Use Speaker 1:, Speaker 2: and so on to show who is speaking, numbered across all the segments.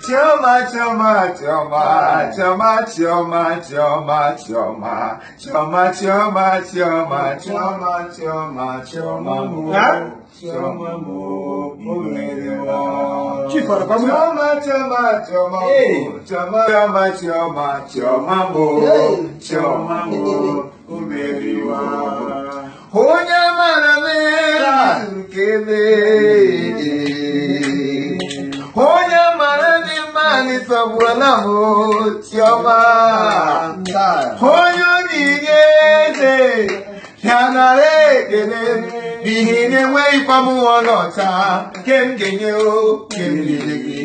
Speaker 1: Chioma, Chioma, Chioma, Chioma, Chioma, Chioma, Chioma, Chioma, Chioma, Chioma, Chioma, Chioma, Chioma mo.
Speaker 2: Ha?
Speaker 1: Chioma mo, imeela.
Speaker 2: Chief, ọ dịkwa mma?
Speaker 1: Chioma, Chioma, Chioma mo.
Speaker 2: Hey.
Speaker 1: Chioma, Chioma, Chioma, Chioma mo.
Speaker 2: Hey.
Speaker 1: Chioma mo, imeela. Onye mara mee nkele. Onye mara ndị mmadụ sọgbụla m, Chioma. Onye onyinye eze ya nara ekele, n'ihi na enweghịkwa m ọlaọcha nke m ga-enye o, nke m ga-enye gị.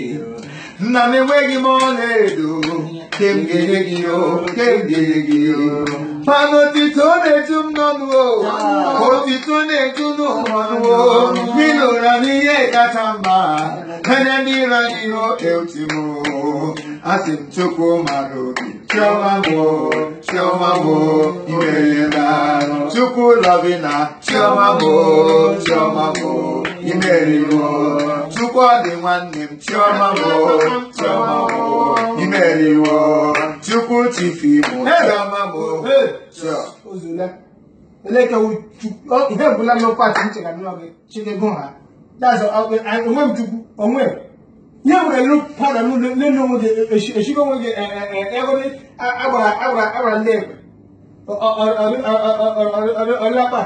Speaker 1: Nna m, enweghị m ọlaedo nke m ga-enye gị o, nke m ga-enye gị o. Mana otito na-eju m n'ọnụ o, otito na-eju n'ọnụ o, n'ịlụra n'ihe kacha mma ene ndị iro anyị o euchi m o. Asị m Chukwu mara obi, Chioma mo, Chioma mo, imeela. Chukwu lọbina, Chioma mo, Chioma mo, imeriwo. Chukwu ọ dị nwanne m, Chioma mo, Chioma mo, imeriwo. Chukwu chifi mo, Chioma mo.
Speaker 2: Ozula eleke ihe ọbụla n'okwu atị nchega n'ụlọ gị Chineke ha. That's onwe m Chukwu onwe m. Ihe nwere lu pada n'ụlọ n'elu onwe gị eshigo onwe gị ego gị agbara agbara agbara ndị ekwe ọlọkpa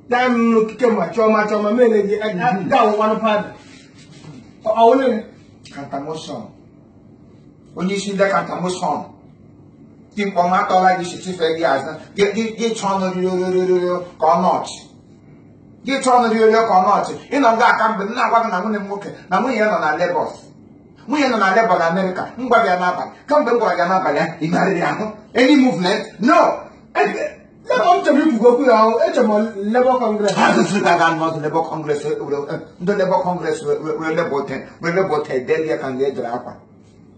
Speaker 2: daa m n'okike ma Chioma, Chioma mele gị gaa wụkwanụ pada ọwụlụ.
Speaker 1: Kantamotion, onye isi ndị kantamotion dimkpọm atọla gị chichife gị azụ gị chọọ ọnụ riorio ka ọ nọọchị gị chọọ ọnụ riorio ka ọ nọọchị. Ịnọ nga aka mgbe m na-agwa gị na nwunye m nwoke na nwunye ya nọ na Lagos, nwunye nọ na Lagos na Amerịka. M gwa gị ya n'abalị, kamgbe m gwara gị n'abalị ya, ị megharịrị ahụ, any movement? No.
Speaker 2: Labour m chọrọ ikwugo okwu ya ahụ, eche m Labour Congress.
Speaker 1: Ha gosiri ka ga nọọsụ Labour Congress, ndị Labour Congress were Labour ten, were Labour ten delie ka ndị ejere akwa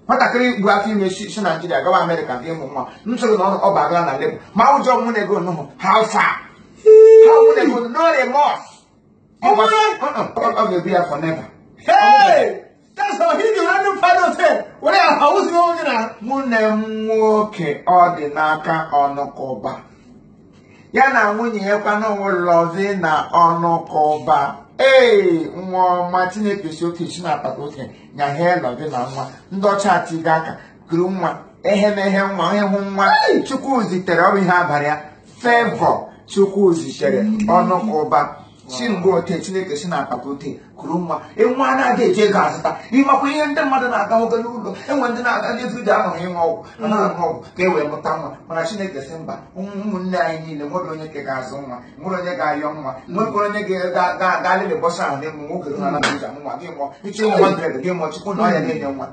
Speaker 1: nwatakịrị bu afọ ime si Naijiria gawa Amerịka ga ịmụ nwa. M sịrị na ọ bagala na Labour ma ụjọ nwunye gị nụhụ. How far? How nwunye gị? No remorse. Ọ ga-ebu ya for never.
Speaker 2: Hey! That's how he do random pilot. Were ahụ si onwe gị na
Speaker 1: Nwunye m nwoke ọ dị n'aka ọnụkụba ya na nwunye ya kwanụ lọvi na ọnụkụba. Ee, nwa ọma Chineke si oke si na akpata oke nyahee lọvi na nwa ndị ọcha atigo aka kuru nwa ehemeghe nwa ịhụ nwa Chukwu zitere ọrụ ihe abalị ya favor. Chukwu zitere ọnụkụba si mgbe ote Chineke si na akpata ote kuru nwa nwa na-adị eji ego azụta. Ịmakwa ihe ndị mmadụ na-aga ogo n'ụlọ enwe ndị na-aga ndị vidio anọghị ịṅụ ọgwụ, a na-aṅụ ọgwụ ka e wee mụta nwa. Mana Chineke si mba, ụmụnne anyị niile nwere onye ke ga-azụ nwa, nwere onye ga-ayọ nwa, nwekwara onye ga-aga lele bọsa ahụ n'ịmụ nwoke ruo na ụzọ amụ nwa gị mụọ ịchọ ịmụ 100 gị mụọ. Chukwu na ọya na-enye nwa.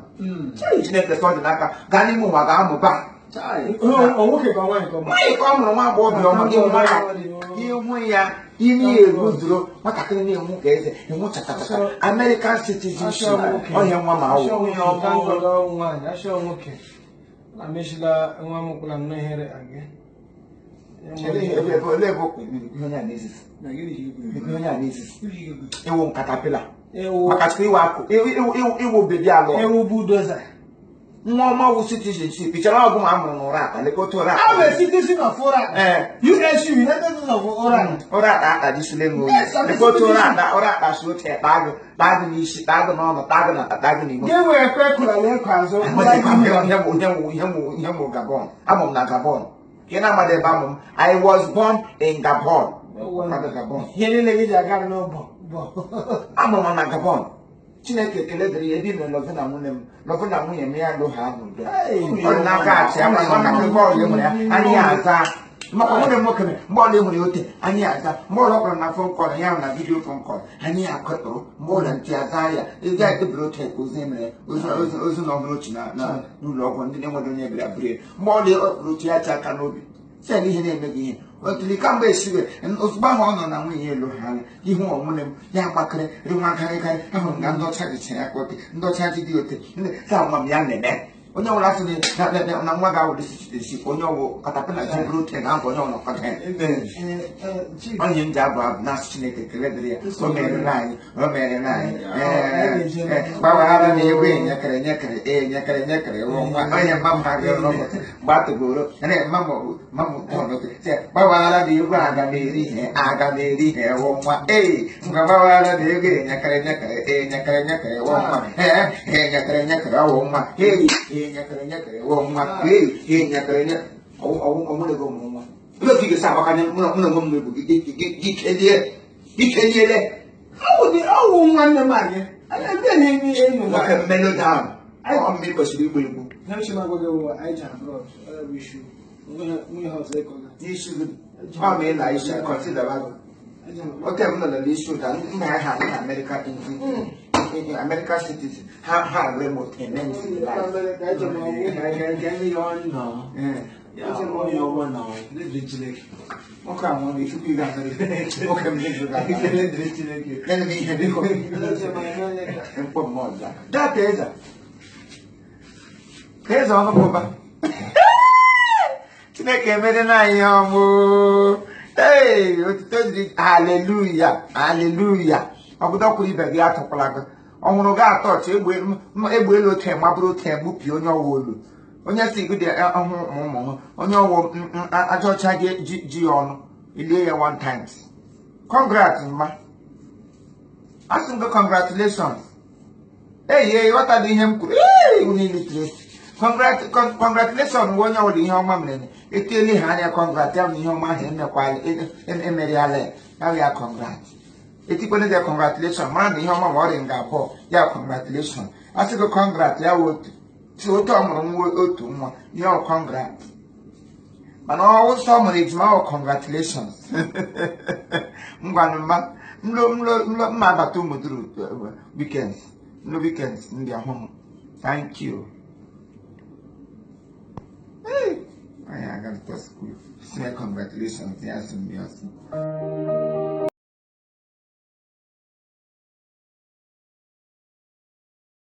Speaker 1: Chineke sị ọ dị n'aka gaa n'ime ụwa ga-amụba.
Speaker 2: Nwoke ka nwaanyị ka ọ
Speaker 1: Nwaanyị ka ọ mụrụ, nwa agbọghọbịa ọma. Gị nwa ya, ihu ya imi ya eguzoro, nwatakịrị na-enwu ka eze enwu chakachaka, American citizenship ọhịa nwa ma awụ.
Speaker 2: Nwaanyị achọ nwoke na mechila nwa m kwụla nnọọ ihere aga.
Speaker 1: Olee ebe ihe onye a na-ezisi, ihe onye a na-ezisi ịwụ nkatapịla maka chukwu iwe akụ iwu bebi alụ.
Speaker 2: Ewu bulldozer.
Speaker 1: Nwa ọma wụ citizenship ichere ọgụ ma a mụrụ n'ụra akpa lekọta ụra akpa.
Speaker 2: I'm a citizen of Ora.
Speaker 1: Ee.
Speaker 2: USU, United States of Ora.
Speaker 1: Ụra akpa akpajisile m oyi.
Speaker 2: Yes, I'm a
Speaker 1: lekọta ụra
Speaker 2: citizen.
Speaker 1: akpa, ụra akpa si oche taa gị, taa gị n'isi, taa gị n'ọnụ, taa gị n'ata, taa gị n'igbo.
Speaker 2: Gị wee kwe kụrụ na ịkụ azụ.
Speaker 1: Ihe mụ Gabon, amụ m na Gabon. Ị na-amadị ebe amụ m? I was born in Gabon. Kwado Gabon.
Speaker 2: Ihe niile gị ji aga n'ụbọ.
Speaker 1: Amụ m na Gabon. Chineke ekele dịrị ya ebe ị nọ lọvi na nwunye m, lọvi na nwunye m ya lụ ha n'udo. Ọ dị n'aka achị ya maka nwatakịrị bọọlụ e nwere ya anyị aza maka nwunye m nwoke mgbe ọla enwere ya ote anyị aza, mgbe ọla ọ kpọrọ na phone call ya na video phone call anyị akọtụrụ, mgbe ọla ntị aza ya ị ga edebere otu ka ozu emere ozu ozu ozu na ọhụrụ ochi na n'ụlọ ọgwụ ndị na-enweghị onye bịara buru ya, mgbe ọla ọ kpụrụ otu ya chi aka n'obi sị na ihe na-eme gị ihe otuli kamgbe esiwe ozugbo ahụ ọ nọ na nwunye elu ha anya ihu ọnwụne m ya gbakịrị rịnwa karịkarị. Ahụrụ m na ndị ọcha jichara ya ka ote, ndị ọcha ji dị ote sa nwa m ya na-eme. Onye ọbụla sị na nwa ga-awụ leadership, onye ọwụ katapila ji bụrụ otu na onye ọbụla kwado ya. Onye m ji abụ abụ na-asụ Chineke ekele dịrị ya. O merela anyị, o merela anyị. Gbaghara na egwu enyekere nyekere enyekere nyekere nwa onye mma m ha gị n'ụbọchị mgbe atụgoro mma m mma m gbaghara na egwu aga m eri ihe aga m eri ihe wụ nwa ee ngwa gbaghara na egwu enyekere nyekere enyekere nyekere wụ nwa ee enyekere nyekere wụ nwa ee enyekere nyekere wụ nwa ee enyekere nyekere ọwụ ụmụ nwa. Ndị otu ga-esi agbakanye mụ na onwe m egwu gị kelie gị keliele.
Speaker 2: Ọwụ nwanne m anyị.
Speaker 1: Nwoke mellow down, ọ mgbe ị kwesịrị igba egwu. N'isi gị ọ ma ị na isi consider gị oke m nọ n'isi ụda nna ha na America, in America citizen ha ha wee m otu eme ntị life. Nwoke a nwere ikuku ịga America, nwoke m dị ga Nene m ihe biko mkpọ mmụọ ọzọ gaa ka eze ka eze ọnụkụba. Chineke emere anyị ihe ọmụ. Ee, otuto dịrị, haleluya, haleluya. Ọgụdọ kwuru ibe gị atụkwala gị ọhụrụ gị atọ ọchị egbe egbe elu otu mabụrụ otu egbupị onye ọwụ olu onye si gị dị ọhụ ụmụ ụmụ onye ọwụ aja ọcha gị ji ya ọnụ ilie ya one times. Congrats mma, asị m gị congratulations. Eyi ịghọtala ihe m kwuru? Ee, unu illiterate. Congratulation nwe onye ọbụla ihe ọma mere etiele ha anya congrat ya bụ ihe ọma ahụ emekwala emeriala ya ya bụ ya congrat etikwene ya congratulation mara na ihe ọma ma ọrịa nga abụọ ya congratulation. Asị gị congrat ya wụ otu si otu ọ mụrụ nwa otu nwa ihe ọ congrat, mana ọwụsọ ọ mụrụ ejima ọ congratulations. Ngwanụ mma mlo mlo mlo mma abata ụmụduru weekends mlo weekends ndị ahụ m. Thank you. Hey, I gotta school. Say congratulations. Yes, yes.